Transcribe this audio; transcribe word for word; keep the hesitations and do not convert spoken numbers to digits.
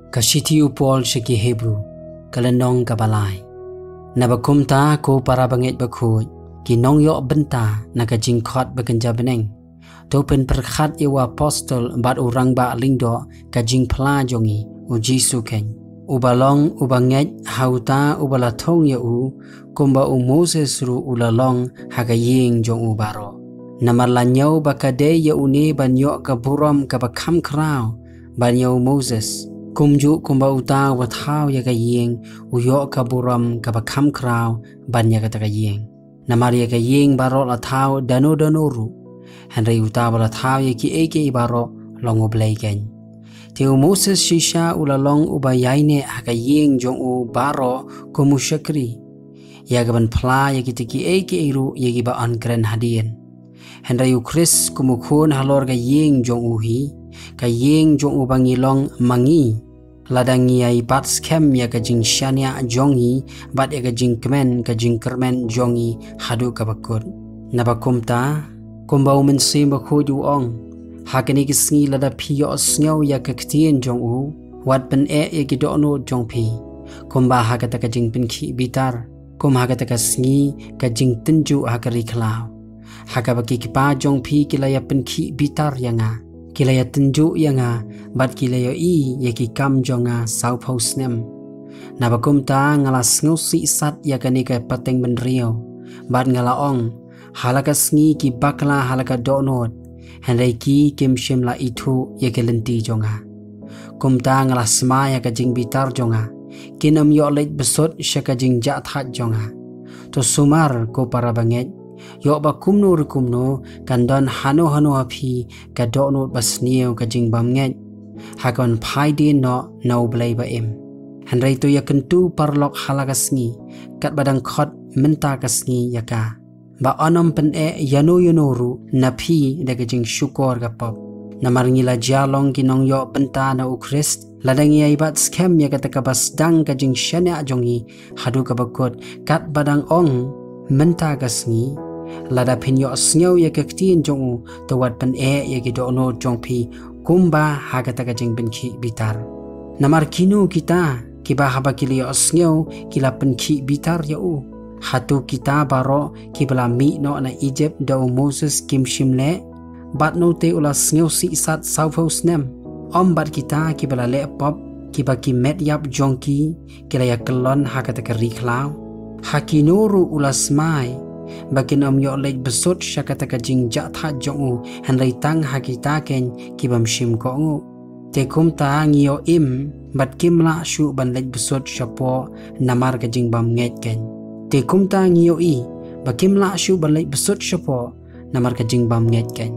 Ka shithi u Paul sha ki Hebru, ka lynnong kaba lai. Naba kumta, ko para bangeit bakhuid, ki nongïoh bynta na ka jingkhot ba kynja bneng, to pynpyrkhat ïa u apostol bad u rangbah lyngdoh ka jingphla jong ngi, u Jisu Khrist, uba long uba ngeit ha uta uba la thung ïa u, kumba u Moses ruh u la long ha ka ïing jong u baroh. Namar la ñiew ba ka dei ïa une ban ïoh ka burom kaba kham khraw ban ïa u Moses, kumjuh kumba uta uba thaw ïa ka ïing u ïoh ka burom kaba kham khraw ban ïa kata ka ïing. Namar ïa ka ïing baroh la thaw da no da no ruh, hynrei uta uba la thaw ïa kiei kiei baroh long U Blei keiñ. Te u Moses shisha u la long uba ïaineh ha ka ïing jong u baroh kum u shakri, ïa kaban phla ïa kita kiei kiei ruh ïa kiba yn kren hadien. Hynrei u Khrist kum u khun halor ka ïing jong u hi, ka ïing jong u ba ngi long ma ngi, lada ngi ïai bat skhem ïa ka jingshaniah jong ngi bad ïa ka jingkmen ka jingkyrmen jong ngi haduh kaba kut. Naba kumta, kumba u Mynsiem Bakhuid u ong, ha kane ka sngi lada phi ïohsngew ïa ka ktien jong u, wat pyneh ïa ki dohnud jong phi, kumba ha kata ka jingpynkhih bitar, kum ha kata ka sngi ka jingtynjuh ha ka ri khlaw, ha kaba ki kpa jong phi ki la ïa pynkhih bitar ïa nga, ki la ïa tynjuh ïa nga, bad ki la ïohi ïa ki kam jong nga sawphew snem. Naba kumta nga la sngewsih sat ïa kane ka pateng bynriew, bad nga la ong, ha la ka sngi ki bakla ha la ka dohnud, hynrei ki kim shym la ithuh ïa ka lynti jong nga. Kumta nga la smai ha ka jingbitar jong nga, kin ym ïoh leit bsut sha ka jingjahthait jong nga. To sumar, ko para bangeit, ïoh ba kumno re kumno kan don hano hano ha phi ka dohnud basniew ka jingbymngeit, ha kaban phai dien noh na U Blei ba im. Hynrei to ïakyntu paralok ha la ka sngi, katba dang khot mynta ka sngi ïa ka, ba yn ym pyneh ïa no ïa no ruh na phi da ka jingshukor ka pop. Namar ngi la jia long ki nongïoh bynta na u Khrist, lada ngi ïai bat skhem ïa kata kaba sdang ka jingshaniah jong ngi haduh kaba kut, katba dang ong mynta ka sngi, lada phin ïohsngew ïa ka ktien jong u, to wat pyneh ïa ki dohnud jong phi kumba ha kata ka jingpynkhih bitar. Namar kino kita kiba haba ki la ïohsngew ki la pynkhih bitar ïa u? Hato kita baroh kiba la mih noh na Ijipt da u Moses kim shym leh, bad noh te u la sngewsih sat sawphew snem? Ym bad kita kiba la leh pop, kiba ki met ïap jong ki ki la ïakyllon ha kata ka ri khlaw? Ha kino ruh u la smai ba kin ym ïoh leit bsut sha kata ka jingjahthait jong u, hynrei tang ha kita keiñ ki bym shim kohnguh? Te kumta ngi ïoh im bad kim lah shuh ban leit bsut shapoh namar ka jingbymngeit keiñ. Te kumta ngi ïohi ba kim lah shuh ban leit bsut shapoh namar ka jingbymngeit keiñ.